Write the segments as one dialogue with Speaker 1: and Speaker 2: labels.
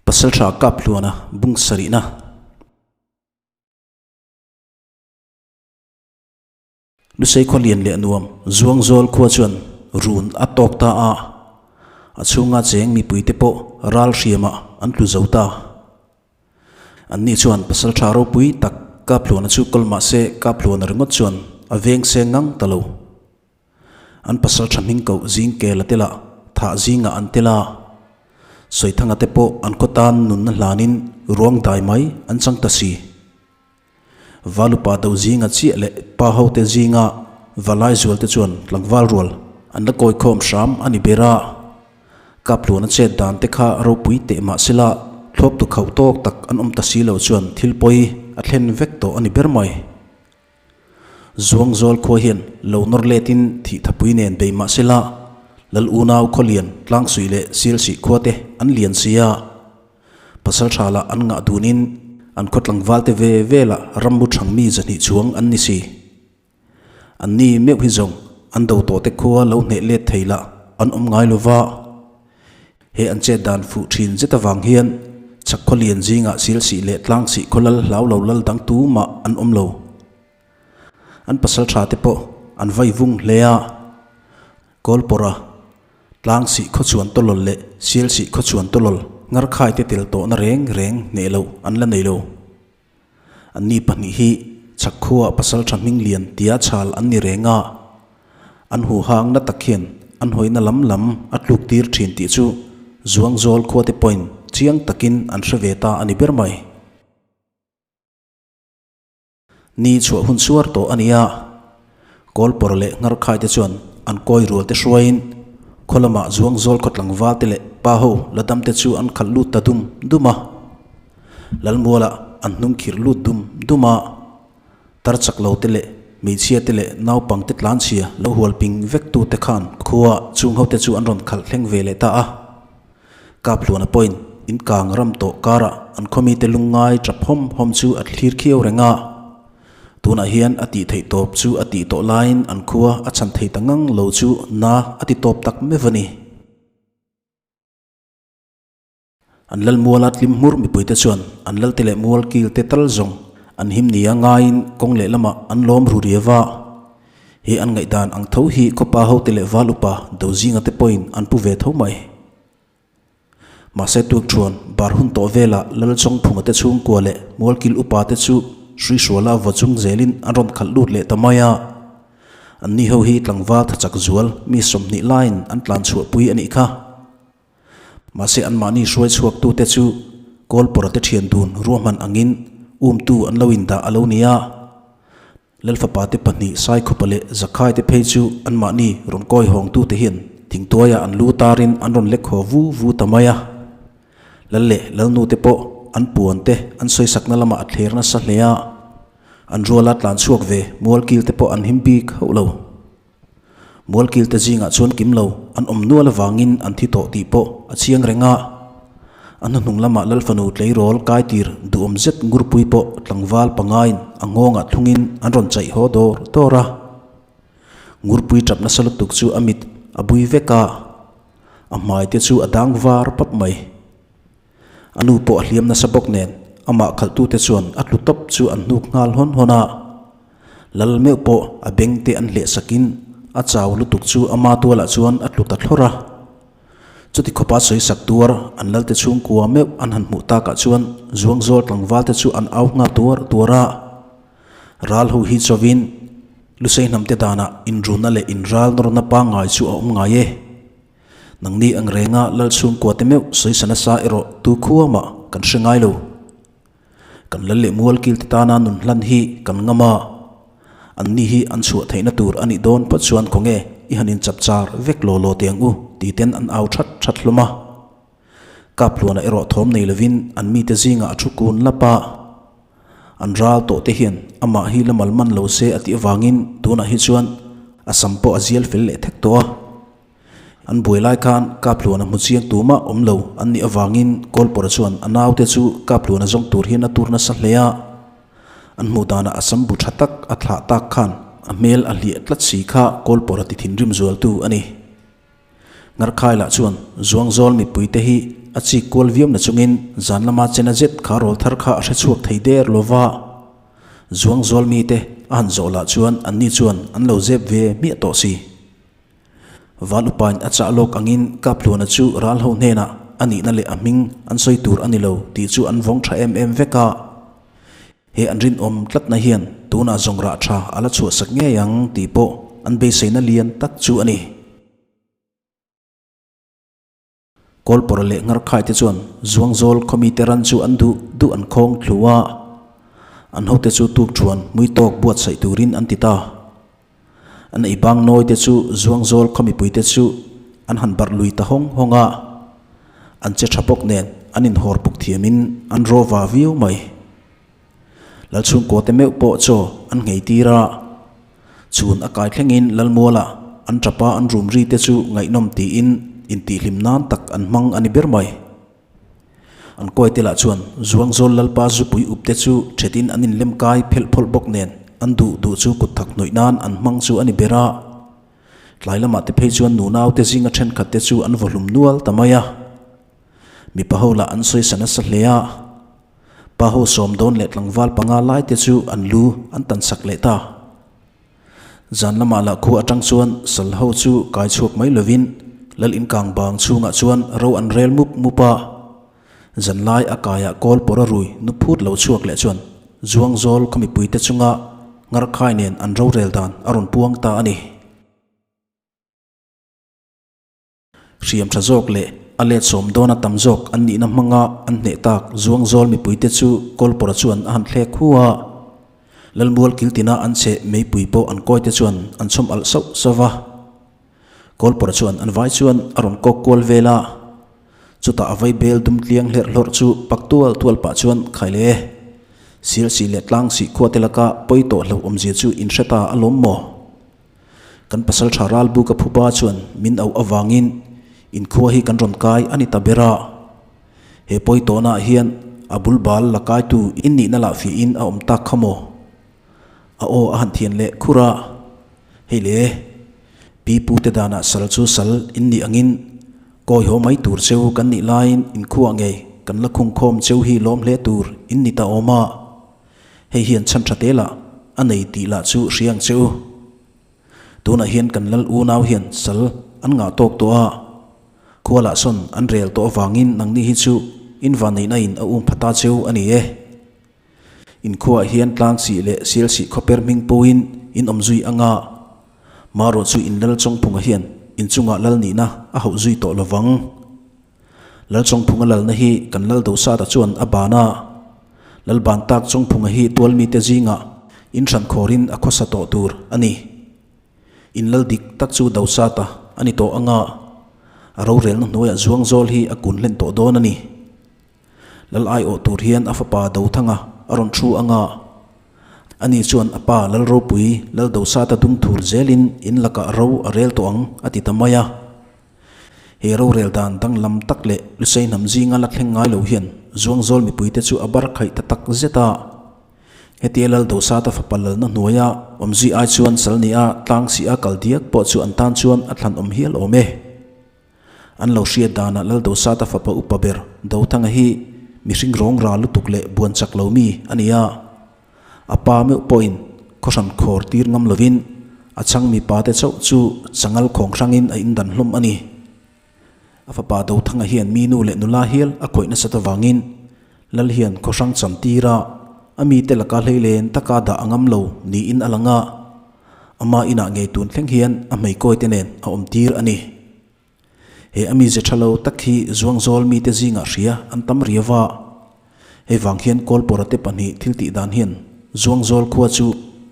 Speaker 1: Pasaltha Kaphluana bung sarihna. Lusei khua lian leh nuam Zuangzawl khua chuan run a tawk ta a, a chhunga cheng mipuite pawh ral hriamah an tlu zo ta. Anni chuan Pasaltha ropui tak Kaphluana chu kawl mah se Kaphluana ringawt chuan a veng seng ngang ta lo. An pasal tha hming koh zing kel a tel a, thah zingah an tel a. Sawithanga te pawh an khaw tan nunna hlanin ruang dai mai an chang ta si. Valupa do zinga chiah leh pa ho te zinga valai zual te chuan tlangval rual an la kawi khawm hram a ni ber a. Kaphluana chet dan te kha ropui teh mah sela thlawp tu khauh tawk tak an awm ta si lo chuan thil pawi a thlen vek tawh a ni ber mai. Zuangzawl khua hian lo nawr letin thih thapui nen bei mah sela, Lal unau Khawlian, Tlangsuih leh Sialsih khua te an lian si a. Pasal tha lah an ngah dunin an khaw tlangval te ve velah rammu thang mi zahnih chuang an ni si. An ni meuh hi zawng an do tawh te khua lo hneh let thei lah an awm ngai lova. He an chet dan fuh thin zet avang hian chhak khaw lian zingah Silsih leh Tlangsih khaw lal hlau lo lal dang tu mah an awm lo. An pasal tha te pawh an vai vung hle a. Kawlpawra, Tlangsih khaw chuan tawlawl leh Silsih khaw chuan tawlawl ngarkhai te tel tawhna reng reng hneh loh an la nei lo. Anni pahnih hi chhakkhua pasal tha hming lian tia chhal an ni reng a, an huhang na tak hian an hawina lam lam a tluk tir thin tih chu Zuangzawl khuate pawhin chiang takin an hre ve ta a ni ber mai. Ni chhuah hun suar tawh a ni a, Kawlpawr leh Ngarkhai te chuan an kawi rual te hruaiin khaw lamah Zuangzawl khaw tlangval te leh pa ho la dam te chu an khalh lut ta dum dum a. Lalmualah an hnung khirh lut dum dum a, tar chak lo te leh hmeichhia te leh naupang te tlanchhia lo hual ping vek tu te khan khua chung ho te chu an rawn khalh thleng ve leh ta a. Kaphluana pawhin in kang ram tawh karah an khawmi te lungngai tap hawm hawm chu a thlir khiau reng a. Tunah hian a tih theih tawp chu a tih tawh laiin an khua a chhan thei ta ngang lo chu na a ti tawp tak meuh a ni. An lal muala tlim hmur mipuite chuan an lalte leh mual kil te tal zawng an him nia ngaiin kawng lehlamah an lawm ru riau a. He an ngaihdan ang tho hi khawpa hote leh val upa do zinga te pawhin an pu ve tho mai. Mahse tukthuan bar hun tawh velah lal chawngphunga te chhungkua leh mual kil upa te chu hruihruala vaw chung zelin an rawn khalh lut leh ta mai a. Anni ho hi tlangval thachak zual mi 20 laiin an tlan chhuahpui a nih kha. Mahse anmahni hruai chhuaktute chu Kawlpawra te thian dun ruahman angin umtu an lo indah a lo ni a. Lalfapa te pahnih Saikhupa leh Zakhai te phei chu anmahni rawn kawi hawngtute hian thingtuaiah an lu tarin an rawn lek haw vu vu ta mai a. Lal leh Lalnu te pawh an puan te an sawisakna lamah a thler nasa hle a. An ruala tlan chhuak ve mualkil te pawh an him bik hauh lo. Mualkil te zingah chuan kim lo an awm nual avangin an thi tawh tih pawh a chiang reng a. A hnuhnung lamah Lalfanu tleirawl kaitir duhawm zet ngurpui pawh tlangval pangaiin a nghawngah thlungin an rawn chaih haw dawr dawr a. Ngurpui tap nasa lutuk chu a mit a bui vek a, a hmai te chu a dang var pap mai. A nu pawh a hliam nasa bawk nen amah khalhtute chuan a tlu tawp chu an hnuk nghal hawn hawn a. Lal meuh pawh a beng te an hleh sakin a chau lutuk chu ama tualah chuan a tlu ta thlawr a. Chuti khawpa sawi sak tuar an lalte chhungkua meuh an han hmuh takah chuan Zuangzawl tlangval te chu an au nghal tuar tuar a. Ral ho hi chawin Lusei hnamte danah inruna leh inral nawrna pangngai chu a awm ngai e. Nangni ang renga lal chhungkua te meuh sawisa nasa erawh tu khua mah kan hre ngai lo. Kan lal leh mual kil te tana nun hlan hi kan ngam a, anni hi an chhuah theihna tur a nih dawn phawt chuan khawnge i han inchap char vek law law teh ang u ti ten an au that that hlawm a. Kaphluana erawh thawm nei lovin an mite zingah a thu kun lap a. An ral tawh te hian amah hi la mal man lo se a tih avangin tunah hi chuan a sam pawh a zial fel leh thek tawh a. An buai lai khan Kaphluana hmu chiang tumah awm lo an nih avangin Kawlpawra chuan a naute chu Kaphluana zawng tur hian a tur nasa hle a. An hmuh danah a sam bu tha tak a thlah tak khan a hmel a hliah tlat si kha Kawlpawra ti thinrim zualtu a ni. Ngarkhai lah chuan Zuangzawl mipuite hi a chik kual viau na chungin zan lama chena zet kha rawlthar kha a hre chhuak thei der lo va. Zuang zual mite a han zawh lah chuan anni chuan an lo zep ve hmiah tawh si. Val upain a chah lawk angin Kaphluana chu ral ho hnenah a nihna leh a hming an sawi tur a ni lo tih chu an vawng tha em em vek a. He an rinawm tlatna hian tunah zawng rah tha a la chhuahsak ngei ang tih pawh an beiseina lian tak chu a ni. Kawlpawra leh Ngarkhai te chuan Zuangzawl khawmite ran chu an duh duh an khawng thlu a, an hote chu tuk thuan mui tawk buatsaih turin an ti ta. An ei bang nawi te chu Zuangzawl khawmipui te chu an han barh lui ta hawng hawng a, an che tha bawk nen an inhawr puk thiamin an raw va viau mai. Lalchhungkaw te meuh pawh chaw an nghei tir a, chhun a kai thlengin Lalmuala an tapa an rum ri te chu ngaihnawm tiin intihhlim nan tak an hmang a ni ber mai. An kawi te lah chuan Zuangzawl Lalpa zupui up te chu thetin an inlem kai phelh phawlh bawk nen an duh duh chu kut thak hnawih nan an hmang chu a ni ber a. Tlai lamah te phei chuan nunau te zinga thenkhat te chu an vawhlum nual ta mai a. Mipa ho lah an sawi sa nasa hle a. Pa ho sawm dawn leh tlangval panga lai te chu an lu an tan sak leh ta. Zan lamah lah khua atang chuan sal ho chu kai chhuak mai lovin lal inkang bang chhungah chuan ro an rel mup mup a. Zan lai a kaiah kawl pawr a rui nu phut lo chhuak leh chuan Zuangzawl khaw mipuite chunga Ngarkhai nen an rorel dan a rawn puang ta a ni. Hriam tha zawk leh a let sawm dawna tam zawk an nihna hmanga an hneh tak Zuangzawl mipuite chu Kawlpawra chuan a han thlek hu a. Lalmual kiltina an cheh meipui pawh an kawite chuan an chhawm alh sauh sauh va. Kawlpawra chuan an vai chuan a rawn kawk kual vel a. Chutah a vai bel dum tliang hlerh hlawrh chu pak tual tual pah chuan khai le. Sialsih leh Tlangsih khuate laka pawi tawh hlauh awmzia chu in hre ta alawm maw? Kan pasal tha ralbu ka phupa chuan min auh avangin inkhua hi kan rawn kai a ni ta ber a. He pawi tawhnaah hian a bul bal la kaitu in nihna lah fiahin a awm tak kha maw? A aw a han thian leh khur a, Hei le, pi pu te danah sal chu sal in nih angin kawi haw mai tur cheu kan nih laiin inkhua ngei kan la khungkhawm cheu hi lawm hle tur in ni ta awm a. Hei hian chhan tha te lah a nei tih lah chu hria ang che u. Tunah hian kan lal unau hian sal an ngah tawk tawh a, khua lah sawn an rel tawh avangin nangni hi chu in vanneihna in a um pha ta cheu a ni e. In khuaah hian tlang sih leh sial sih khawper hming pawhin in awm zui anga, marawh chu in lal chawngphunga hian in chungah lal nihna a hauh zui tawh lovang. Lalchawngphunga lalna hi kan lal Dosata chuan a ban a. Lal ban tak Chawngphunga hi tualmite zingah in hran khawrin a khawsa tawh tur a ni. In lal dik tak chu Dosata a ni tawh anga a rorelna hnuaiah Zuangzawl hi a kun hlen tawh dawn a ni. Lal aiawh tur hian a fapa Dothanga a rawn thu anga ani chuan a pa Lal Ropui Lal Dosata dung thur zelin in lakah ro a rel tawh ang a ti ta mai a. He rorel dan danglam tak leh Lusei hnam zinga la thleng ngai lo hian Zuangzawl mipuite chu a bar khaih ta tak zet a. Hetia Lal Dosata fapa lalna hnuaia awmzui ai chuan sal nia tlang si a kal diak pawh chu an tan chuan a thlan awm hial awm e. An lo hriat danah Lal Dosata fapa upa ber Dothanga hi mihring rawng ral lutuk leh buan chak lo mi a ni a. A pa meuh pawhin khawhran khawr tir ngam lovin a chhang mipa te chauh chu changal khawng hrangin a indan hlawm a ni. A fapa Dothanga hian mi nu leh nula hial a khawih nasat avangin Lal hian khawhrang cham tir a, a mite laka hleilen taka dah a ngam lo niin a lang a, ama inah ngei tun thleng hian a hmeikawi te nen a awm tir a ni. He a mize tha lo tak hi Zuangzawl mite zingah hria an tam riau a. Hei vang hian Kawlpawra te pahnih thil tih dan hian Zuangzawl khua chu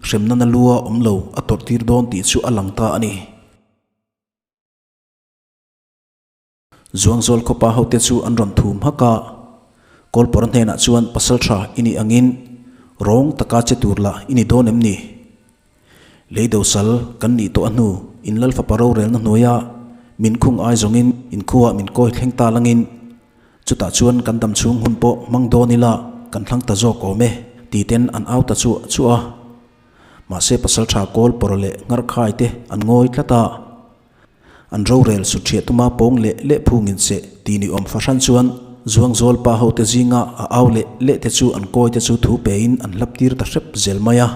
Speaker 1: hremna na lua awm lo a tawrh tir dawn tih chu a lang ta a ni. Zuangzawl khawpa hote chu an rawn thum hak a. Kawlpawra hnenah chuan pasal tha i nih angin rawng taka che tur lah i ni dawn em ni? Lei dosal kan nih tawh a hnu in Lal fapa rorelna hnuaia min khung ai zawngin in khuaah min kawi thleng ta langin chutah chuan kan dam chhung hun pawh hmang dawn ila kan thlang ta zawk awm e ti ten an au ta chuah chuah a. Mahse pasaltha kawl pawr leh ngarkhai te an ngawi tlat a. An rorel sut hriah tuma pawng leh leh phungin seh ti ni awm fahran chuan Zuangzawl pa hote zinga a au leh leh te chu an kawi te chu thu pein an hlap tir ta hrep zel mai a.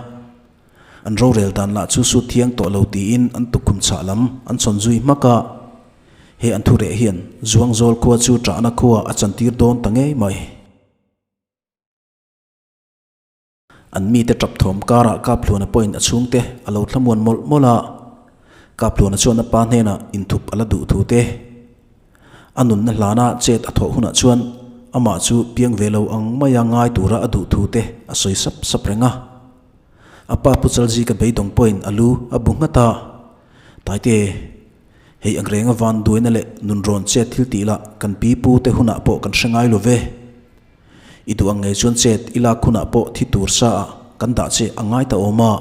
Speaker 1: An rorel dan lah chu sut thiang tawh lo tiin an tukkhum chhah lam an chhawn zui hmak a. He an thu reh hian Zuangzawl khua chu ṭahna khua a chantir dawn ta ngei mai. An mite tap thawm karah Kaphluana pawhin a chhungte a lo thlamuan mawlh mawlh a. Kaphluana chuan a pa hnenah inthup a la duh thu te. A nunna hlana chet a thawh hunah chuan amah chu piang ve lo ang maia ngai tura a duh thu te a sawi sap sap reng a. A pa Pu Chalzika beidawng pawhin a lu a bu nghat a. Taite, hei ang renga van duaina leh nunrawn chet thil tih lah kan pi pu te hunah pawh kan hre ngai lo ve. I duh ang ngei chuan chet i lak hunah pawh thi tur sa ah kan dah che a ngai ta awm a.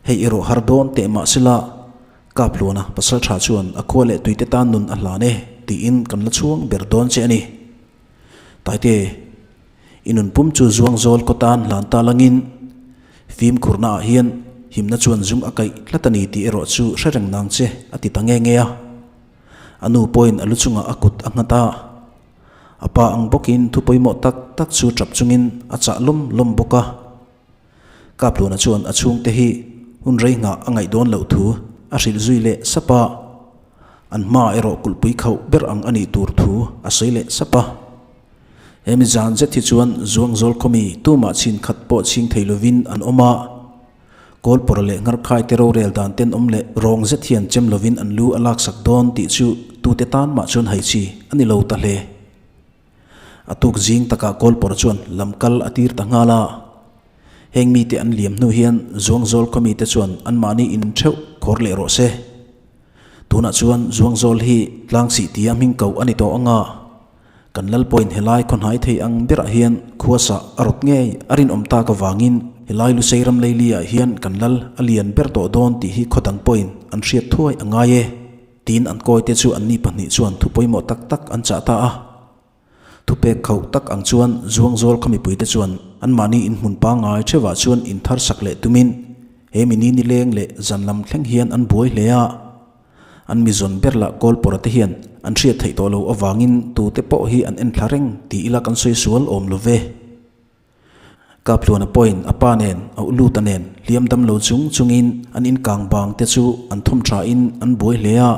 Speaker 1: Hei erawh har dawn teh mah sela, Kaphluana pasal tha chuan a khua leh tuite tan nun a hlan e tiin kan la chhuang ber dawn che a ni. Taite, i nun pum chu zuang zawl kaw tan hlan ta langin fimkhurna ah hian himna chuan zung a kaih tlat a ni tih erawh chu hre reng nang che a ti ta nge nge a. A nu pawhin a lu chungah a kut a nghat a. A pa ang bawkin thu pawimawh tak tak chu tap chungin a chah lawm lawm bawk a. Kapluna chuan a chhungte hi hun rei nghah a ngaih dawn loh thu a hrilh zui leh sap a. An hma erawh kulhpui khauh ber ang a nih tur thu a sawi leh sap a. Hemi zan zet hi chuan Zuangzawl khawmi tumah chhin khat pawh chhing thei lovin an awm a. Kawlpawr leh Ngarkhai te rorel dan tenawm leh rawng zet hian chem lovin an lu a laksak dawn tih chu tute tan mah chuan hai chi a ni lo ta hle. A tuk zing takah Kawlpawr chuan lam kal a tir ta nghal a. Heng mite an liam hnu hian Zuangzawl khaw mite chuan anmahni in theuh khawr leh rawh se. Tunah chuan Zuangzawl hi tlangsih tia hming koh a ni tawh ang a. Kan Lalpawhin helai khawhnai thei ang berah hian khuasa a rawt ngei a rinawm tak avangin helai Lusei ram leili-ah hian kan Lal a lian ber tawh dawn tih hi khaw dang pawhin an hriat thuai a ngai e tiin an kawite chu anni pahnih chuan thu pawimawh tak tak an chah ta a. Thupek khauh tak ang chuan Zuangzawl khaw mipuite chuan anmahni inhmun pangngai theuhah chuan inthar sak leh tumin he mini nileng leh zan lam thleng hian an buai hle a. An mizawn ber lah Kawlpawra te hian an hriat theih tawh loh avangin tute pawh hi an en thla reng tih ila kan sawi sual awm lo ve. Kaphluana pawhin a pa nen, a uluta nen hliam dam lo chung chungin an inkang bang te chu an thawm thain an buai hle a.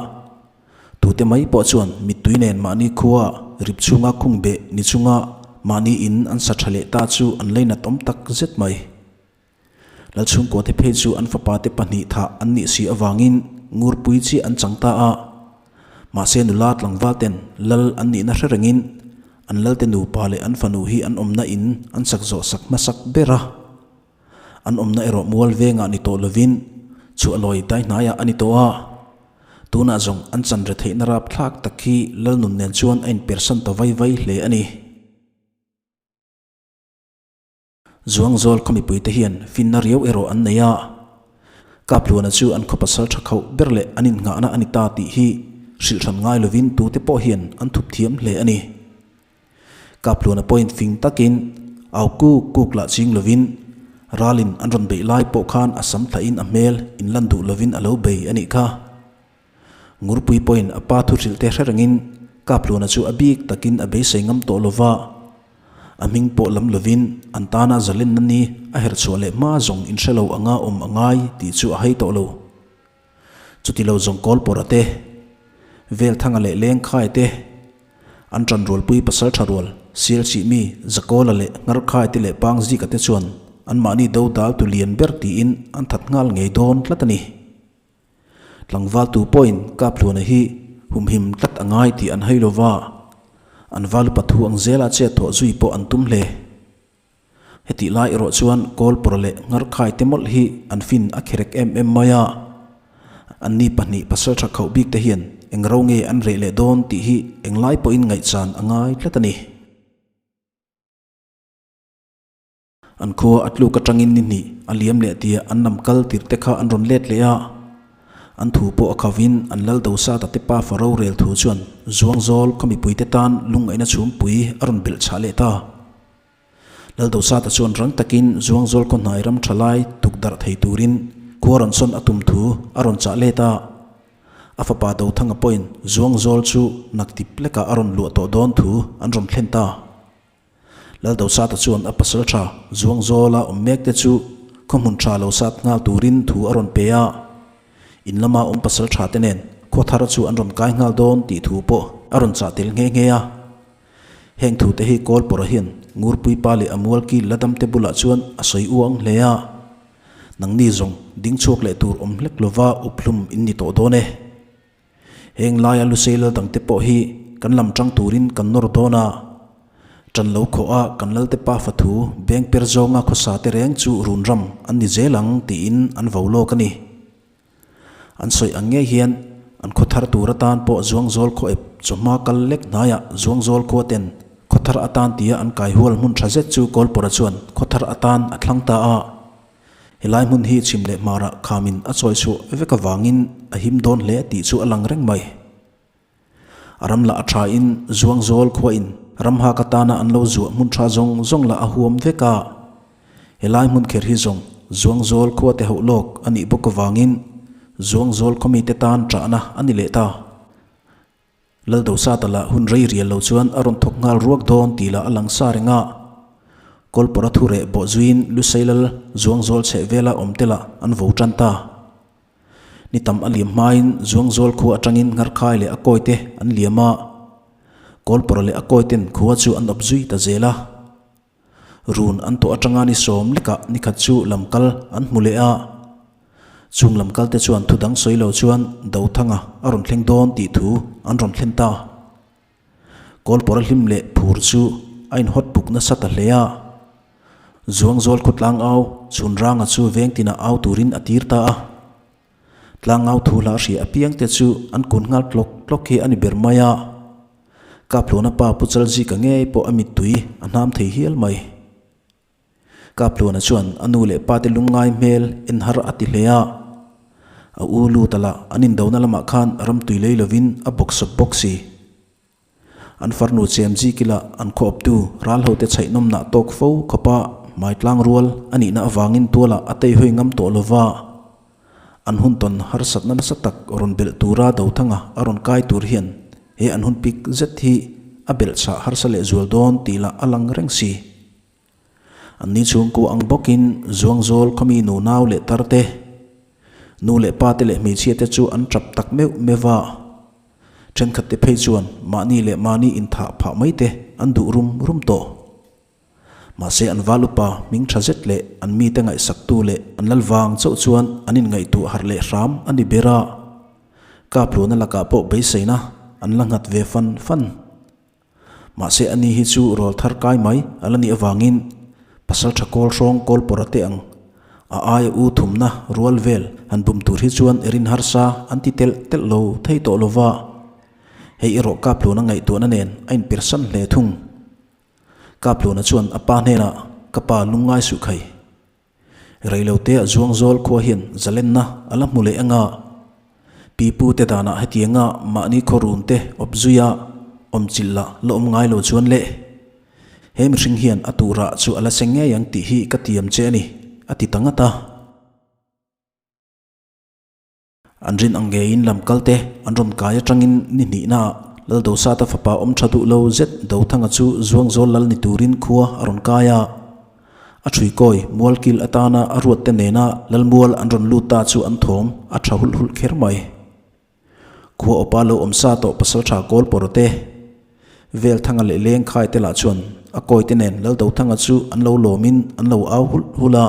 Speaker 1: Tute mai pawh chuan mittui nen mahni khua rip chhunga khung beh ni chunga mahni in an sa tha leh ta chu an leinat awm tak zet mai. Lalchhungkua te phei chu an fapa te pahnih thah an nih si avangin Ngurpui chiah an chang ta a. Mahse nula tlangval ten lal an nihna hre rengin an lalte nupa leh an fanu hi an awmna in an sak zawh sak hmasak ber a. An awmna erawh mual vengah ni tawh lovin chhuahlawi dai hnaiah a ni tawh a. Tunah zawng an chan re theihna rapthlak tak hi Lalnun nen chuan a inpersan ta vai vai hle a ni. Zuangzawl khaw mipuite hian finna riau erawh an nei a, Kaphluana chu an khaw pasal tha khauh ber leh an innghahna a ni ta tih hi hrilh hran ngai lovin tute pawh hian an thup thiam hle a ni. Kaphluana pawhin fing takin au kuk kuk lah ching lovin ralin an rawn beih lai pawh khan a sam thlahin a hmel inlan duh lovin a lo bei a nih kha. Ngurpui pawhin a pa thu hrilh te hre rengin Kaphluana chu a bik takin a beisei ngam tawh lova, a hming pawh lam lovin an tana zalenna ni a herh chhuah leh hma zawng inhre lo anga awm a ngai tih chu a hai tawh lo. Chuti lo zawng Kawlpawrha te, Velthanga leh Lengkhai te, an ṭanrualpui pasal ṭha rual Sialchih mi Zakawla leh Ngarkhai te leh Pangzika te chuan anmahni dodal tu lian ber tiin an that nghal ngei dawn tlat a ni. Tlangval tu pawhin Kaphluana hi humhim tlat a ngai tih an hai lo va, an val upa thu ang zela chet thawh zui pawh an tum hle. Hetih lai erawh chuan Kawlpawr leh Ngarkhai te mawlh hi an fin a kherek em em mai a, anni pahnih pasaltha khauh bik te hian eng ro nge an reh leh dawn tih hi englai pawhin ngaihchan a ngai tlat a ni. An khua a tluk atangin ni hnih a liam leh tia an lam kal tirh te kha an rawn let leh a. An thu pawh a khavin an lal do sat a te pa fa rorel thu chuan Zuangzawl khaw mipuite tan lungngaihna chhumpui a rawn belh chhah leh ta. Lal do sata chuan rang takin Zuangzawl khaw hnai ram tha lai tuk darh thei turin khua rawn sawn a tum thu a rawn chah let a. A fapa Dothanga pawhin Zuangzawl chu naktip lekah a rawn luah tawh dawn thu an rawn thlen ta. Laldosata chuan a pasal tha Zuangzawla awm mek te chu khaw hmun tha lo sat nghal turin thu a rawn pe a. In lama awm pasal tha te nen khaw thar chu an rawn kai nghal dawn tih thu pawh a rawn chah tel nghe nghe a. Heng thu te hi Kawlpawra hian Ngurpuipa leh a mualki Ladam te bulah chuan a sawi uang hle a. Nangni zawng ding chhuak leh tur awm hlek lova uphlum in ni tawh dawn e. Heng laia Lusei lal dangte pawh hi kan lam tang turin kan nawr dawn a. Tan lo khawh a kan lalte pa fathu beng per zawnga khawsa te reng chu run ram an ni zel ang tiin an vo lawk a ni. An sawi ang ngei hian an khaw thar tur atan pawh Zuangzawl khaw ep chawhma kal lek hnaiah Zuangzawl khua ten khaw thar atan tia an kai hual hmun tha zet chu Kawlpawra chuan khaw thar atan a thlang ta a. Helai hmun hi chhim leh hmarah khamin a chawi chhuah vek avangin a him dawn hle tih chu a lang reng mai. A ram lah a tha in Zuangzawl khua in ram hak atana an lo zuah hmun tha zawng zawng lah a huam vek a. Helai hmun kher hi zawng Zuangzawl khua te hauh lawk a nih bawk avangin Zuangzawl khaw mite tan ṭahna a ni leh ta. Laldosata lah hun rei rial lo chuan a rawn thawk nghal ruak dawn tih lah a lang sa reng a. Kawlpawra thu reh bawh zuiin Luseilal Zuangzawl chheh vela awm te lah an vo tan ta. Ni tam a liam hmain Zuangzawl khua atangin Ngharkhai leh a kawite an liam a, Kawlpawra leh a kawiten khua chu an awp zui ta zel a. Run an tawh atanga ni sawm lekah ni khat chu lamkal an hmu leh a. Chung lamkal te chuan thu dang sawi lo chuan Dothanga a rawn thleng dawn tih thu an rawn thlen ta. Kawlpawra hlim leh phur chu a inhawt puk nasa ta hle a. Zuangzawl khaw tlangau Chhunranga chu vengtinah au turin a tir ta a. Tlangau thu hla hria apiang te chu an kun nghal tlawk tlawk hi a ni ber mai a. Kaphluna pa Pu Chalzika ngei pawh a mittui a hnam thei hial mai. Kaphluna chuan a nu leh pa te lungngai hmel en har a ti hle a. A u lut a lah an indona lamah khan ramtui lei lovin a bawksawp bawk si. An farnu Chemzi kila an khawptu ralhote chhaihnawmnah tawk fo khawpa hmaitlang rual a nihna avangin tualah a teihawi ngam tawh lova. An hun tawn harsatna nasa tak rawn belh tura Dothanga a rawn kai tur hian he an hun pik zet hi a belhchhah harsa lehzual dawn tih lah a lang reng si. Anni chhungkua ang bawkin Zuangzawl khawmi nunau leh tarte, nu leh pate leh hmeichhiate chu an tap tak meuh meuh a. Thenkhatte phei chuan mahni leh mahni inthah phah mai te an duh rum rum tawh. Mahse an val upa hming tha zet leh an mite ngaihsaktu leh an lal vang chauh chuan an inngaihtuah harh leh hram a ni ber a. Kapluna lakah pawh beiseina an la nghat ve fan fan. Mahse ani hi chu rawl thar kai mai a la nih avangin pasal tha kawl hrawng kawl pawr a teh ang. A aia u thumna rual vel han bum tur hi chuan rin harsa an ti telh telh lo thei tawh lo va. Hei erawh Kapluna ngaihtuahna nen a inpersan hle thung. Kapluna chuan a pa hnenah, Ka pa lungngai suh khai. Reilotea Zuangzawl khua hian zalenna a la hmu leh anga pipu te danah hetianga mahni khaw run te awp zuia awm chilh lah la awm ngai lo chuan le he mihring hian a turah chu a la seng ngei ang tih hi ka tiam che a ni, a ti ta ngat a. An rin ang ngeiin lam kal te an rawn kai atangin ni hnihnaah Laldosata fapa awm tha duh lo zet Dothanga chu Zuangzawl lal ni turin khua a rawn kai a. A ṭhuikawi mualkil atana a ruat te nena Lalmual an rawn lut ta chu an thawm a tha hulh hulh kher mai. Khua awpa lo awm sa tawh pasalṭha kawl pawr te, Velthanga leh Lengkhai te lah chuan a kawi te nen Laldothanga chu an lo lawmin an lo au hulh hulh a.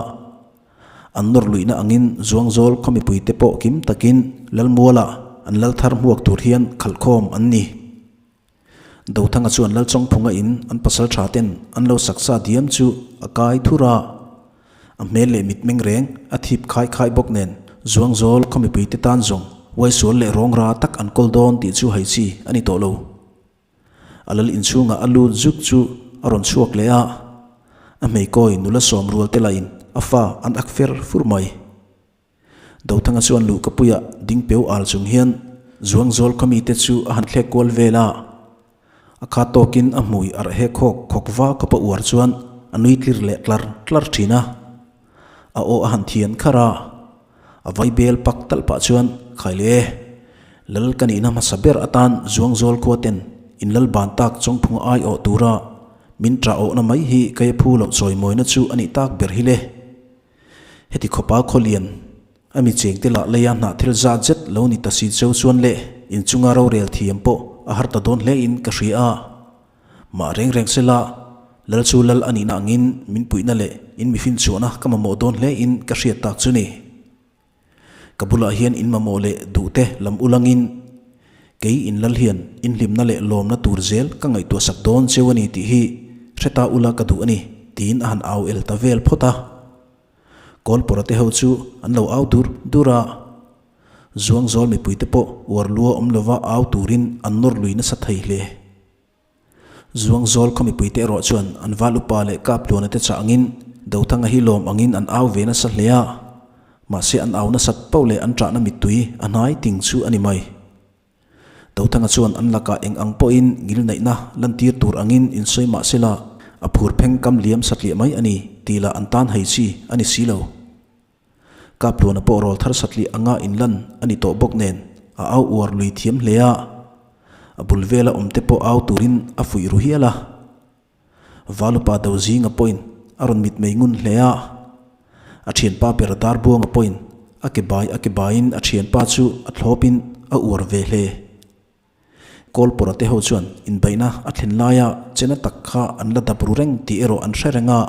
Speaker 1: An nawr luihna angin Zuangzawl khaw mipuite pawh kim takin Lalmualah an lal thar hmuak tur hian khalhkhawm an ni. Dothanga chuan Lalchawngphunga in an pasal tha ten an lo saksa diam chu a kai thur a. A hmel leh mitmeng reng a thip khai khai bawk nen Zuangzawl khaw mipuite tan zawng uaisual leh rawngra tak an kawl dawn tih chu hai chi a ni tawh lo. A lal inchhungah a lut zuk chu a rawn chhuak leh a, a hmeikawi nula sawm rual te lahin a fa an ak fer fur mai. Dothanga chuan luhkapuiah ding peu al chung hian Zuangzawl khaw mite chu a han thlek kual vel a, a kha tawkin a hmui arh he khawk khawk va khawpa uar chuan a nui tlir leh tlar tlar thin a. A aw a han thian kharh a, a vai bel pak talh pah chuan, Khai le! Lal ka nihna hmasa ber atan Zuangzawl khua ten in lal ban tak Chawngphunga ai awh tura min ṭah awhna mai hi ka ia phu loh chawimawina chu a nih tak ber hi le. Heti khawpa khawlian a mi chengte lah leia hnah thil zat zet lo ni ta si cheu chuan leh inchunga rorel thiam pawh a har ta dawn hle in ka hria a. Mah reng reng sela, Lal chu Lal a nihna angin min puihna leh in mifin chhuahna ka mamawh dawn hle in ka hriat tak chu ni. Ka bulah hian in mamawh leh duhte lam ulangin kei in lal hian in hlimna leh lawmna tur zel ka ngaihtuah sak dawn cheu a ni tih hi hre ta ula ka duh a ni, tiin a han au el ta vel phawt a. Kawlpawra te ho chu an lo au dur dur a, Zuangzawl mipuite pawh uar lua awm lova au turin an nawr lui nasa thei hle. Zuangzawl khaw mipuite erawh chuan an val upa leh kap tluana te chah angin Dothanga hi lawm angin an au ve nasa hle a, mahse an au nasat poh leh an ṭahna mittui a hnai ting chu a ni mai. Dothanga chuan an lakah eng ang pawhin ngilneihna lantir tur angin insawi mah sela a phur pheng kam liam satliah mai a ni tih lah an tan hei chi a ni si lo. Kapluana pawh rawl thar satliah anga inlan a ni tawh bawk nen a au uar lui thiam hle a, a bul vela awm te pawh au turin a fuih ru hial a. Valupa do zinga pawhin a rawn mitmei ngun hle a, a thianpa ber Darbuanga pawhin a ke bai a ke baiin a thianpa chu a thlawpin a uar ve hle. Kawlpawra te ho chuan inbeihna a thlen laia chena tak kha an la dap ru reng tih erawh an hre reng a.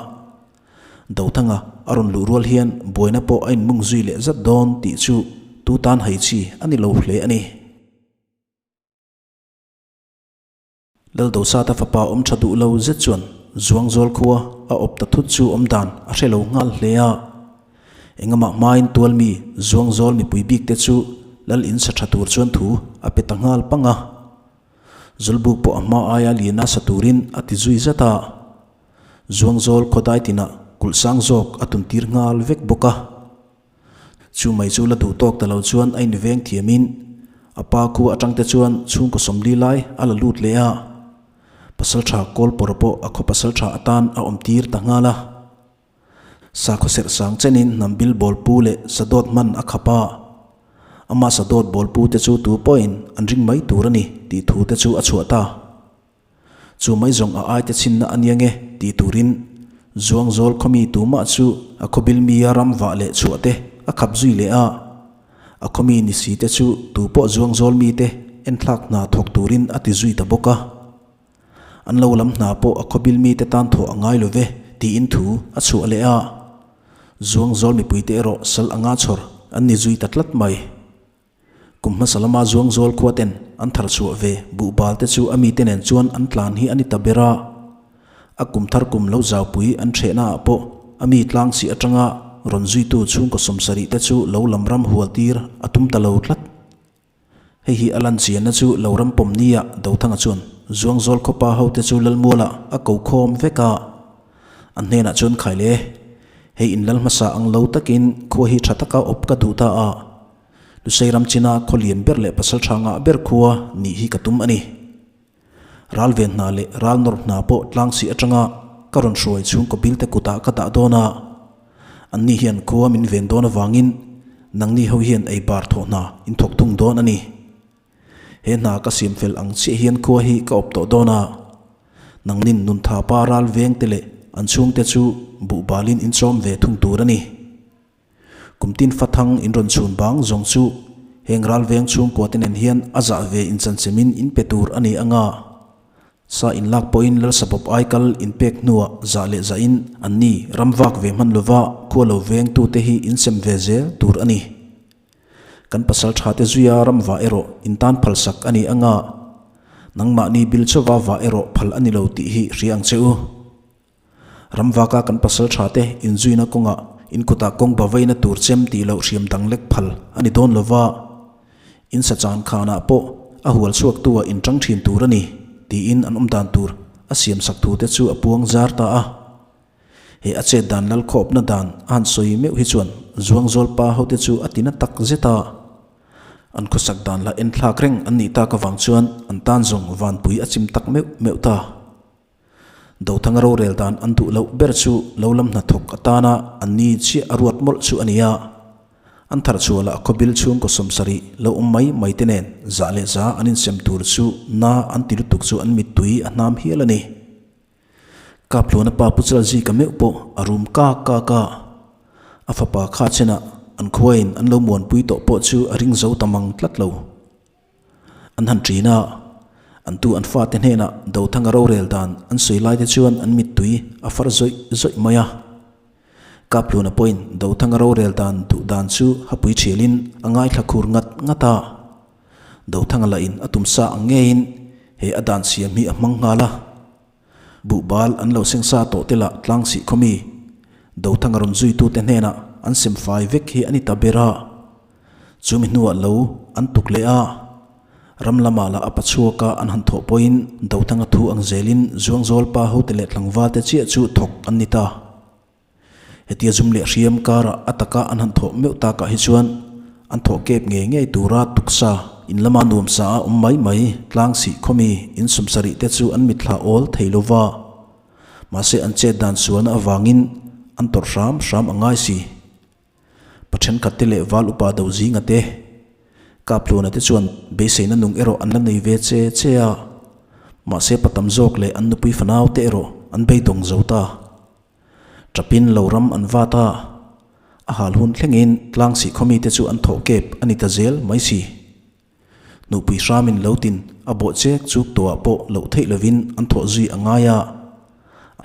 Speaker 1: Dothanga a rawn luh rual hian buaina pawh a inmung zui leh zat dawn tih chu tu tan hai chi a ni lo hle a ni. Laldosata fapa awm tha duh lo zet chuan Zuangzawl khua a awp ta thut chu awm dan a hre lo nghal hle a. Engamah hmain tualmi Zuangzawl mipui bik te chu lal in sa tha tur chuan thu a pe ta nghal pang a. Zawlbuk pawh a hma aia liana sa turin a ti zui zat a. Zuangzawl khawdai tinah kulh sang zawk a tuntir nghal vek bawk a. Chu mai chu la duh tawk ta lo chuan a inveng thiamin a pa khu atang te chuan chhungkaw 40 lai a la lut leh a. Pasaltha Kawlpawra pawh a khaw pasaltha atan a awm tir ta nghal a. Sakhaw serh sang chenin hnam bil bawlpu leh sadawt hman a khap a. Amah sadawt bawlpu te chu tu pawhin an ring mai tur a ni tih thu te chu a chhuah ta. Chu mai zawng a aite chhinna a nia nge tih turin Zuangzawl khawmi tumah chu a khawbil mia ram vah leh chhuah te a khap zui leh a. A khawmi ni si te chu tu pawh Zuangzawl mite enthlak hna thawk turin a ti zui ta bawk a. An lo lam hna pawh a khawbil mite tan thawh a ngai lo ve tiin thu a chhuah leh a. Zuangzawl mipuite erawh sal anga chhawr an ni zui ta tlat mai. Kum hmasa lama Zuangzawl khua ten an thar chhuah ve buhbal te chu a mite nen chuan an tlan hi a ni ta ber a. A kum thar kum lo zaupui an thehna ah pawh a mi tlang chih atanga rawn zuitu chhungkaw 70 te chu lo lam ram hual tir a tum ta lo tlat. Hei hi a lan chianna chu lo ram pawm nia Dothanga chuan Zuangzawl khawpa ho te chu Lalmualah a ko khawm vek a. An hnenah chuan khai le, hei in lal hmasa ang lo takin khua hi tha taka awp ka duh ta a. Lusei ram china khaw lian ber leh pasal tha ngah ber khua nih hi ka tum a ni. Ral ven hna leh ral nawr hna pawh tlang sih atanga ka rawn hruai chhungkaw bilte kutah ka dah dawn a. Anni hian khua min ven dawn avangin nangni ho hian ei bar thawh hna in thawk thung dawn a ni. He hna ka siam fel ang chiah hian khua hi ka awp tawh dawn a. Nangnin nuntha pa ral vengte leh an chhungte chu buhbalin in chawm ve thung tur a ni. Kum tin fathang in rawn chhun bang zawng chu heng ral veng chhungkua te nen hian a zah ve inchanchemin in pe tur a ni anga. Sa in lak pawhin Lalsabawp aikal in pek hnuah zah leh zahin an ni ram vak ve hman lova khua lo veng tute hi in sem ve zel tur a ni. Kan pasal tha te zuia ram vah erawh in tan phal sak a ni anga. Nangmahni bil chauva vah erawh phal a ni lo tih hi hria ang che u. Ramvaka kan pasal tha te inzuina kawngah in kutah kawng bavaina tur chem tih loh hriam dang lek phal a ni dawn lova, in sa chan khanah pawh a hual chhuak tu ah in tang thin tur a ni tiin an awm dan tur a siam sak thu te chu a puang zar ta a. He a chet dan lal khawpna dan a han sawi meuh hi chuan Zuangzawl pa ho te chu a tina tak zet a. An khawsak dan la enthlak reng an nih tak avang chuan an tan zawng vanpui a chim tak meuh meuh ta. Dothanga rorel dan an duh loh ber chu lo lam hnathawk atana an ni chiah a ruat mawlh chu a ni a. An thar chhuah lah khawbil chhungkaw 70 lo awm mai mai te nen za leh za an insem tur chu na an ti lutuk chu an mittui a hnam hial a ni. Kaphluana pa Pu Chalzika meuh pawh a rum kak kak a, a fapa kha chenah an khuain an lo muanpui tawh pawh chu a ring zo ta mang tlat lo. An han ṭin a, an tu an fate hnenah Dothanga rorel dan an sawi lai te chuan an mittui a far zawih zawih mai a. Kaphluana pawhin Dothanga rorel dan duh dan chu hapui ṭhialin a ngaithla khur ngat ngat a. Dothanga lahin a tumsa ang ngeiin he a dan siam hi a hmang nghal a. Buhbal an lo seng sa tawh te lah tlang sih khaw mi Dothanga rawn zuitute hnenah an sem fai vek hi a ni ta ber a. Chumi hnuah lo an tuk leh a, ram lamah lah a pachhuaka an han thawh pawhin Dothanga thu ang zelin Zuangzawl pa hote leh tlangvalte chiah chu thawk an ni ta. Hetia zum leh hriam karah a taka an han thawh meuh takah hi chuan an thawh kep ngei ngei tura tuksa in lama nuamsa a awm mai mai tlang sih khawmi in 70 te chu an mitthla awl thei lo va. Mahse an chet dan sualna avangin an tawrh hram hram a ngai si. Pa thenkhat te leh val upa do zinga te, Kaphluana te chuan beiseina nung erawh an la nei ve che che a. Mahse pa tam zawk leh an nupui fanau te erawh an beidawng zo ta. Ṭapin lo ram an vat a, a hal hun thlengin tlang sih khaw mite chu an thawh kep a ni ta zel mai si. Nupui hramin lo tin a bawh chek chuk tawhah pawh loh theih lovin an thawh zui a ngai a,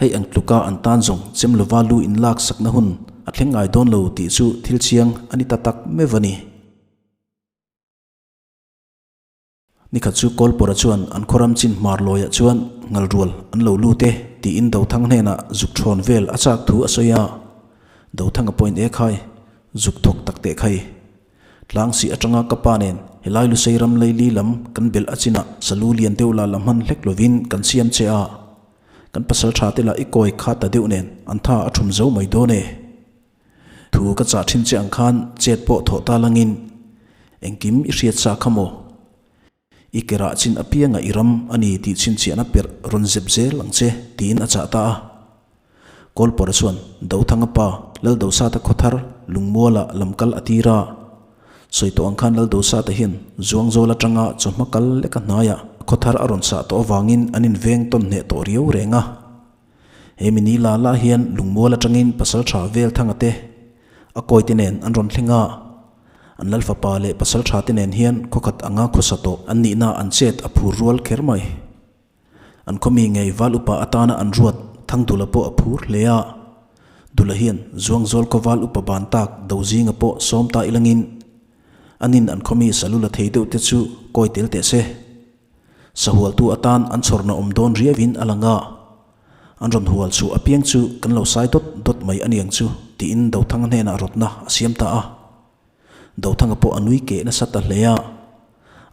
Speaker 1: hei ang tluka an tan zawng chem lova lu inlak sakna hun a thleng ngai dawn lo tih chu thil chiang a ni ta tak meuh a ni. Nikhat chu Kawlpawra chuan an khawram chin hmar lawiah chuan ngalrual an lo lut e tiin Dothang hnenah zuk thawn vel a chak thu a sawi a. Dothanga pawhin e khai, zuk thawk tak teh khai. Tlang sih atanga ka pa nen helai Lusei ram leili lam kan belh a chinah salu lian deuh la la hman hlek lovin kan siam che a. Kan pasal tha te lah i kawi kha ta deuh nen an tha a thum zo mai dawn e. Thu ka chah thin che ang khan chet pawh thawh ta langin engkim i hriat sa kha maw? I ke rah chin apianga i ram a ni tih chhinchhiahna perh rawn zep zel ang che tiin a chah ta a. Kawlpawra chuan Dothanga pa Laldosata khawthar Lungmuala lamkal a tir a. Sawi tawh ang khan Laldosata hian Zuangzawl atanga chawhma kal leka hnaiah khawthar a rawn sah tawh avangin an inveng tawn hneh tawh riau reng a. He mini la la hian lungmual atangin pasal tha vel thanga te a kawi te nen an rawn thleng a, an lal fapa leh pasal tha te nen hian khawkhat anga khawsa tawh an nihna an chet a phur rual kher mai. An khawmi ngei val upa atana an ruat Thangdula pawh a phur hle a, Dula hian Zuangzawl khaw val upa ban tak Dozinga pawh sawm ta ilangin anin an khawmi salula thei deuh te chu kawi tel teh se. Sahualtu atan an chhawrna awm dawn riauin a lang a, an rawn hual chhuah apiang chu kan lo sai dawt dawt mai a niang chu tiin Dothanga hnenah rawtna a siam ta a. Dothanga pawh a nui keh nasa ta hle a,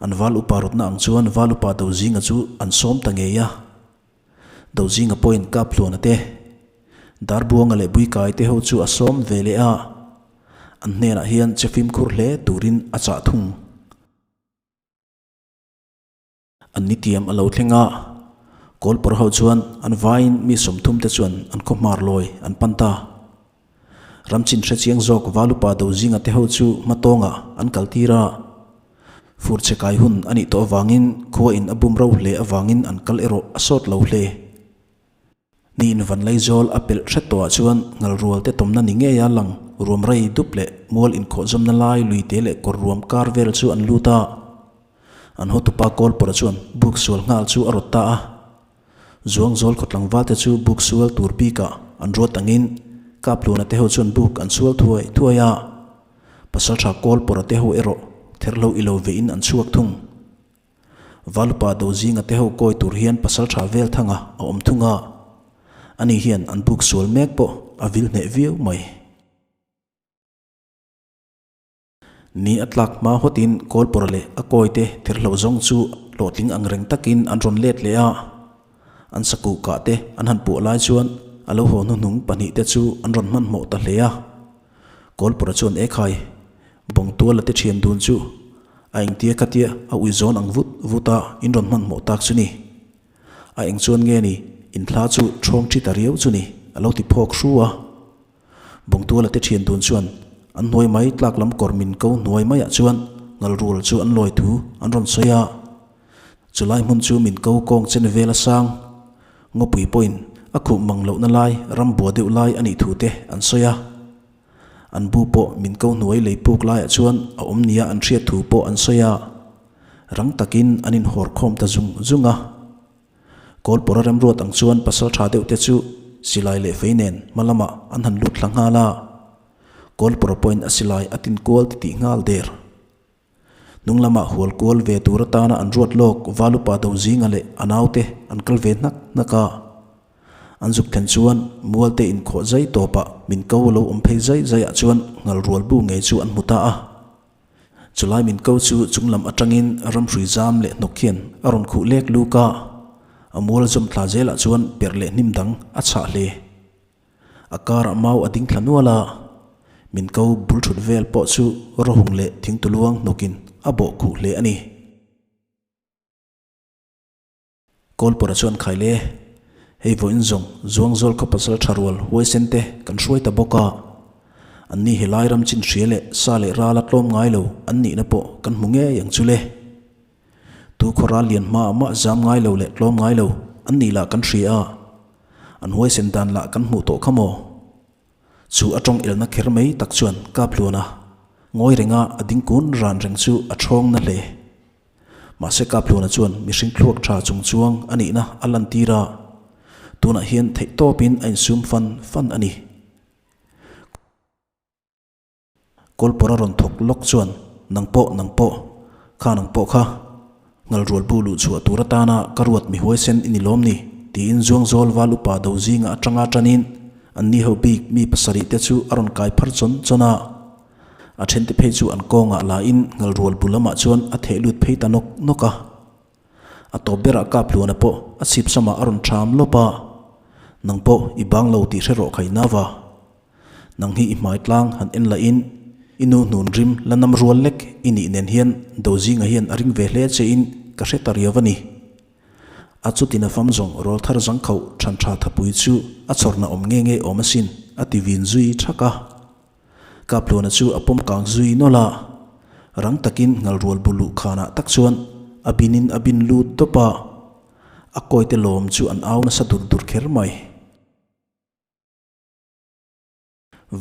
Speaker 1: an val upa rawtna ang chuan val upa Dozinga chu an sawm ta ngei a. Dozinga pawhin Kaphluana te, Darbuanga leh Buikai te ho chu a sawm ve leh a, an hnenah hian che fimkhur hle turin a chah thung. An ni tiam a lo thleng a, Kawlpawr ho chuan an vaiin mi 30 te chuan an khaw hmar lawi an pan ta. Ramchin hrechiang zawk Valupa Dozinga te ho chu hmatawngah an kal tir a. Fur che kai hun a nih tawh avangin khua in a bum ro hle avangin an kal erawh a sawt lo hle. Ni in van Laizawl a pelh hret tawhah chuan ngalrual te tawmna ni ngeia lang ruam rei dup leh mual inkhawhzawmna lai luite leh kawr ruam kar vel chu an lut a. An hotupa Kawlpawra chuan buk sual nghal chu a rawt ta a. Zuangzawl khaw tlangval te chu buk sual tur bikah an ruat angin Kapluna te ho chuan buk an sual thuai thuai a. Pasaltha Kawlpawra te ho erawh therhlo ilo vein an chhuak thung. Valupa Dozinga te ho kawi tur hian pasaltha vel thanga a awm thung a, ani hian an buk sual mek pawh a vil hneh viau mai. Ni a tlak hma hawtin Kawlpawra leh a kawi te therhlo zawng chu hlawhtling ang reng takin an rawn let leh a, an sakuh kah te an han puah lai chuan a lo haw hnuhnung pahnihte chu an rawn hmanhmawh ta hle a. Kawlpawra chuan Ekhai, Bawngtuala te thian dun chu a engtia khatia a ui zawn ang vut vut a in rawn hmanhmawh tak chu ni. A eng chuan nge ni in thla chu thawng thi ta riau chu ni a lo ti phawk hru a. Bawngtuala te thian dun chuan An hnuai mai tlak lam kawr min ko hnuai maiah chuan ngalrual chu an lawi thu an rawn sawi a. Chulai hmun chu min ko kawng chen vel a sang. Ngawpui pawhin a khuh mang lohna lai ram bua deuh lai a nih thu te an sawi a. An bu pawh min ko hnuai lei puk laiah chuan a awm nia an hriat thu pawh an sawi a. Rang takin an inhawr khawm ta zung zung a. Kawlpawra remruat ang chuan pasal tha deuh te chu silai leh fei nen hma lamah an han lut thla nghal a. Kawlpawra pawhin a silai a tin kual titih nghal der. Hnung lamah hual kual ve tur atana an ruat lawk Valupa Dozinga leh a naute an kal ve hnak hnak a. An zuk thlen chuan mualte inkhawh zai tawpah min ko lo awm phei zai zaiah chuan ngal rual bu ngei chu an hmu ta a. Chulai min ko chu chung lam atangin ramhrui zam leh hnawk hian a rawn khuh lek luk a, a mual zawm thla zelah chuan perh leh hnim dang a chhah hle. A karah mau a ding thla nual a, min ko bul thut vel pawh chu rawhung leh thingtuluang hnawkin a bawh khuh hle a ni. Kawlpawra chuan khai le, Hei vawiin zawng Zuangzawl khaw pasal tha rual huaisen te kan hruai ta bawk a, an ni helai ram chin hria leh sa leh rala tlawm ngai lo an nihna pawh kan hmu ngei ang chu le. Tu khaw ral lian hmaah mah zam ngai lo leh tlawm ngai lo an nih lah kan hria a, an huaisen dan lah kan hmuh tawh kha maw? Chu a tawng elna kher mai tak chuan Kaphluana ngawi renga a ding kun ran reng chu a thawng na hle. Mahse Kaphluana chuan mihring thluak tha chung chuang a nihna a lantir a, tunah hian theihtawpin a insum fan fan a ni. Kawlpawra rawn thawk lawk chuan nang pawh nang pawh, kha nang pawh kha, ngalrual bu luh chhuah tur atana ka ruat mi huaisen i ni lawm ni? tiin Zuangzawl val upa do zinga atanga tanin an ni ho bik mi pasarih te chu a rawn kai phar chawn chawn a. A thente phei chu an kawngah la in ngalrual bu lamah chuan a theh lut phei ta nawk nawk a. A tawp berah Kaphluana pawh a chhip samah a rawn ṭham lawp a, Nang pawh i bang lo tih hre rawh khai nava. Nang hi i hmai tlang han en lah in i nu hnun rim la nam rual lek i nih nen hian Dozinga hian a ring ve hle che in ka hre ta riau a ni. A chutin a fam zawng rawl thar zang khauh than tha thapui chu a chhawrna awm nge nge awm asin a ti vin zui thak a. Kaphluana chu a pawm kang zui nawlh a, rang takin ngalrual bu luh khanah tak chuan a binin a bin lut dawp a, a kawite lawm chu an au nasa dur dur kher mai.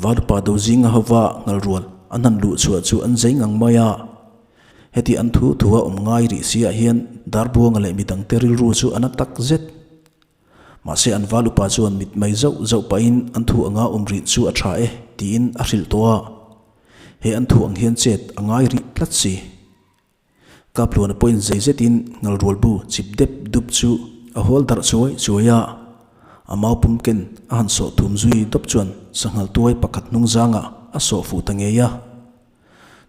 Speaker 1: Valupa Dozinga hova ngalrual an han luh chhuah chu an zei ngang mai a, heti an thu thua awm ngai rih siah hian Darbuanga leh midangte rilru chu a na tak zet. Mahse an val upa chuan mit mai zauh zauh pahin an thu anga awm rih chu a tha e tiin a hrilh tawh a, he an thu ang hian chet a ngai rih tlat si. Kaphluana pawhin zei zetin ngalrual bu chip dep dup chu a hawl darh chuai chuai a, a mau pum ken a han sawh thum zui dawp chuan sanghal tuai pakhat hnung zangah a sawh fuh ta ngei a.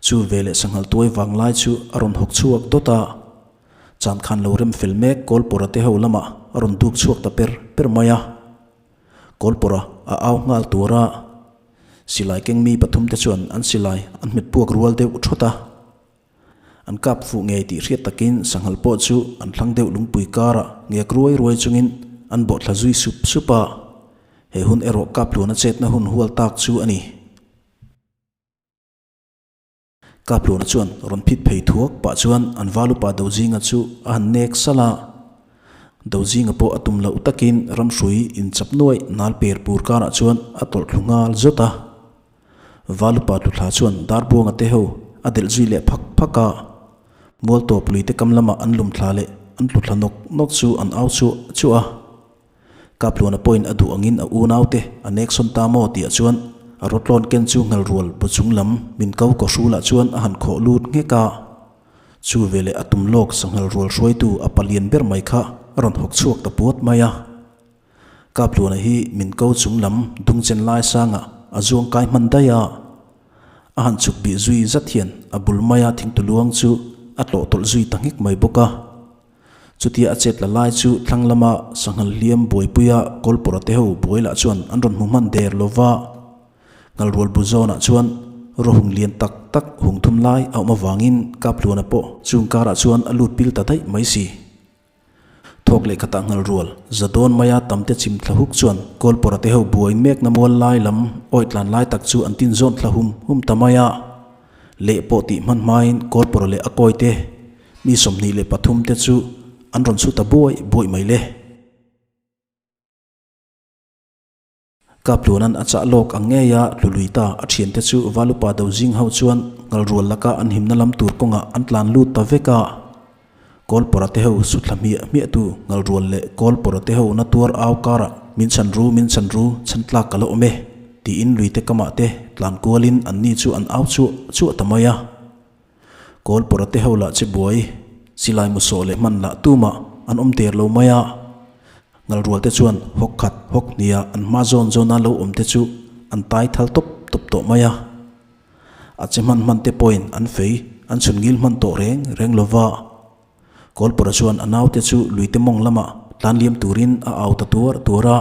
Speaker 1: Chu veleh sanghal tuai vang lai chu a rawn hawk chhuak dawt a. Chan khan lo rem fel mek Kawlpawra te ho lamah a rawn duk chhuak ta per per mai a. Kawlpawra a au nghal tur a, silai keng mi pathum te chuan an silai an hmet puak rual deuh thawt a. An kap fuh ngei tih hriat takin sanghal pawh chu an thlang deuh lungpui karah ngek ruai ruai chungin an bawh thla zui sup sup a. He hun erawh kap tluana chetna hun hual tak chu a ni. Kapluna chuan rawn phit phei thuak pah chuan an valupa Dozinga chu a han nek salh a. Dozinga pawh a tum loh takin ramhrui inchap nuaih nal per pur karah chuan a tawlh thlu nghal zawt a. Valupa Tuthla chuan Darbuanga te ho a delh zui leh phak phak a. Mualtawp luite kam lamah an lum thla leh an tlu thla nawk nawk chu an au chuah chuah a. Kaphluana pawhin a duh angin a unaute a nek sawn ta maw tihah chuan a rawtlawn ken chu ngalrual bu chung lam min ko kaw hrulah chuan a han khawh lut nghek a. Chu veleh a tum lawk sanghal rual hruaitu a palian ber mai kha a rawn hawk chhuak ta puat mai a. Kaphluana hi min ko chung lam dungchen lai sangah a zuang kai hman daih a. A han chhuk bih zui zat hian a bul maia thingtuluang chu a tlawh tawlh zui ta nghek mai bawk a. Chutia a chet la lai chu thlang lama sanghal hliam buaipuia kawlpawra te ho buai lah chuan an rawn hmu hman der lo va. Ngalrual bu zawnah chuan rawhung lian tak tak hung thum lai a awm avangin Kaphluana pawh chung karah chuan a lut pil ta daih mai si. Thawk leh khatah nghal rual, za dawn maia tamte chim thla huk chuan Kawlpawra te ho buai mekna mual lai lam awi tlan lai tak chu an tin zawn thla hum hum ta mai a. Leh pawh tih hman hmain Kawlpawra leh a kawi te mi 23 te chu an rawn chhu ta buai buai mai le. Kapluanan a chah lawk ang ngei a, Hlului ta a thiante chu Valupa do zing ho chuan ngalrual laka an himna lam tur kawngah an tlan lut ta vek a. Kawlpawra te ho su thla hmiah hmiah tu ngalrual leh Kawlpawra te ho na tuar au karah min chhan ru, min chhan ru, chhan tlak ka la awm e, tiin luite kamah te tlan kualin anni chu an au chuah chuah ta mai a. Kawlpawra te ho lah che buai, silai mu sawh leh hman lah tumah an awm der lo mai a. Ngalrual te chuan hawk khat hawk hnia an hma zawn zawna lo awm te chu an tai thal tawp tawp tawh mai a. A che hman hman te pawhin an fei an chhun ngil hman tawh reng reng lo va. Kawlpawra chuan a naute chu luite mawng lamah tlan liam turin a au ta tuar tuar a.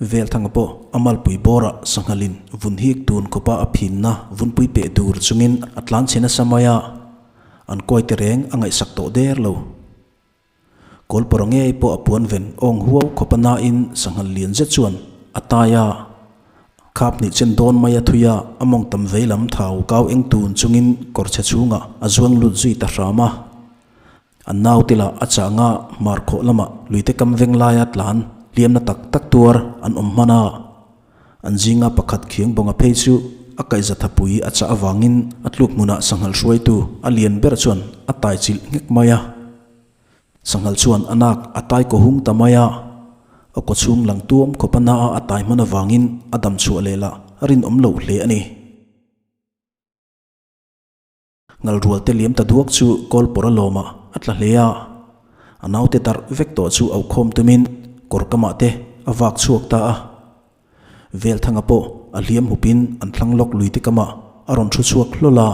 Speaker 1: Velthanga pawh a malpui bawrah sanghalin vun hik tun khawpa a phinna vunpui peh dur chungin a tlan chhe nasa mai a, an kawi te reng a ngaihsak tawh der lo. Kawlpawra ngei pawh a puan ven awng huau khawpa nain sanghal lian zet chuan a tai a, khap hnih chen dawn mai a thui a, a mawng tam vei lam thau kau eng tun chungin kawr chhe chhungah a zuang lut zui ta hram a. An naute lah a changa hmar khawh lamah luite kam veng laia tlan hliamna tak tak tuar an awm hman a. An zinga pakhat khiang bawnga phei chu a kaihza thapui a chah avangin a tluk hmunah sanghal hruaitu a lian ber chuan a tai chilh nghek mai a. Sanghal chuan a nak a tai kaw hung ta mai a. A kaw chhung lang tuam khawp a na a a tai hman avangin a dam chhuah leh lah a rinawm loh hle a ni. Ngalrual te liam ta duak chu Kawlpawr a lawmah a tla hle a, a naute darh vek tawh chu aukhawm tumin kawr kamah te a vak chhuak ta a. Velthanga pawh a hliam hupin an thlang lawk lui te kamah a rawn thu chhuak hlawl a.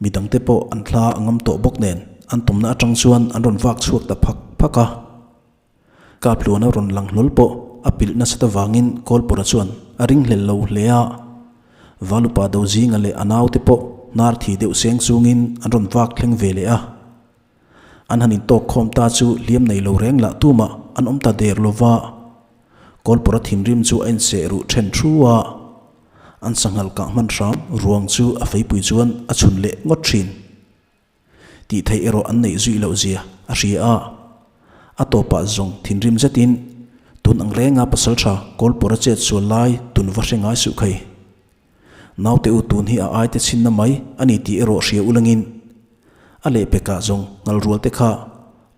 Speaker 1: Midangte pawh an thla a ngam tawh bawk nen an tumna atang chuan an rawn vak chhuak ta phak phak a. Kapluana rawn lang hlawl pawh a pilh nasat avangin Kawlpawra chuan a ringhlel lo hle a. Valupa Dozinga leh a naute pawh hnar thi deuh seng chungin an rawn vak thleng ve leh a. An han intawk khawm ta chu hliam nei lo reng lah tumah an awm ta der lo va. Kawlpawra thinrim chu a inseh ruh then thu a. An sanghal kah hman hram ruang chu a feipui chuan a chhun leh ngawt thin. Tih theih erawh an neih zui loh zia a hria a. A tawpah zawng thinrim zetin tun ang renga pasaltha Kawlpawra chet sual lai tun va hre ngai suh khai. Naute u tun hi a aite chhinna mai a ni tih erawh hria ulangin a lehpekah zawng ngalrual te kha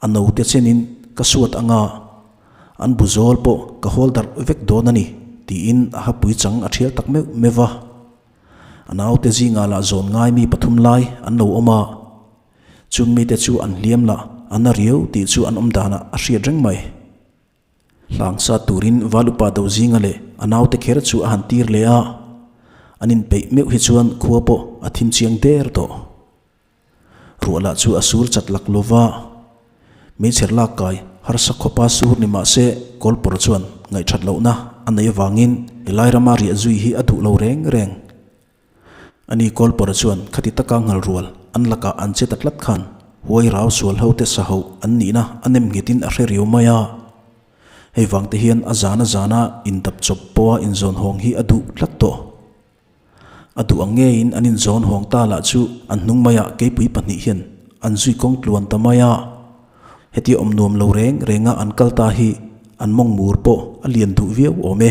Speaker 1: a note chenin ka suat anga an bu zawl pawh ka hawl darh vek dawn a ni tiin a hapui chang a thial tak meuh meuh va. A naute zingah lah zawn ngai mi pathum lai an lo awm a, chung mite chu an hliam lah a na riau tih chu an awm danah a hriat reng mai. Hlang sa turin Valupa do zinga leh a naute kher chu a han tir leh a, an inpeih meuh hi chuan khua pawh a thim chiang der tawh. Ruah lah chu a sur chat lak lo va, meichher lak kai harsa khawpa sur ni mah se Kawlpawr chuan ngaihthat lohna a nei avangin helai rama riah zui hi a duh lo reng reng. Ani Kawlpawr chuan khati taka nghal rual an lakah an che ta tlat khan huai rau sual ho te sa hoh an nihna a nem nghetin a hre riau mai a. Hei vang te hian a zana zana indap chawp pawha inzawn hawng hi a duh tlat tawh. A duh ang ngeiin an inzawn hawng ta lah chu an hnung maiah keipui pahnih hian an zui kawng tluan ta mai a. Hetia awm nuam lo reng renga an kal ta hi an mawng mur pawh a lian duh viau awm e.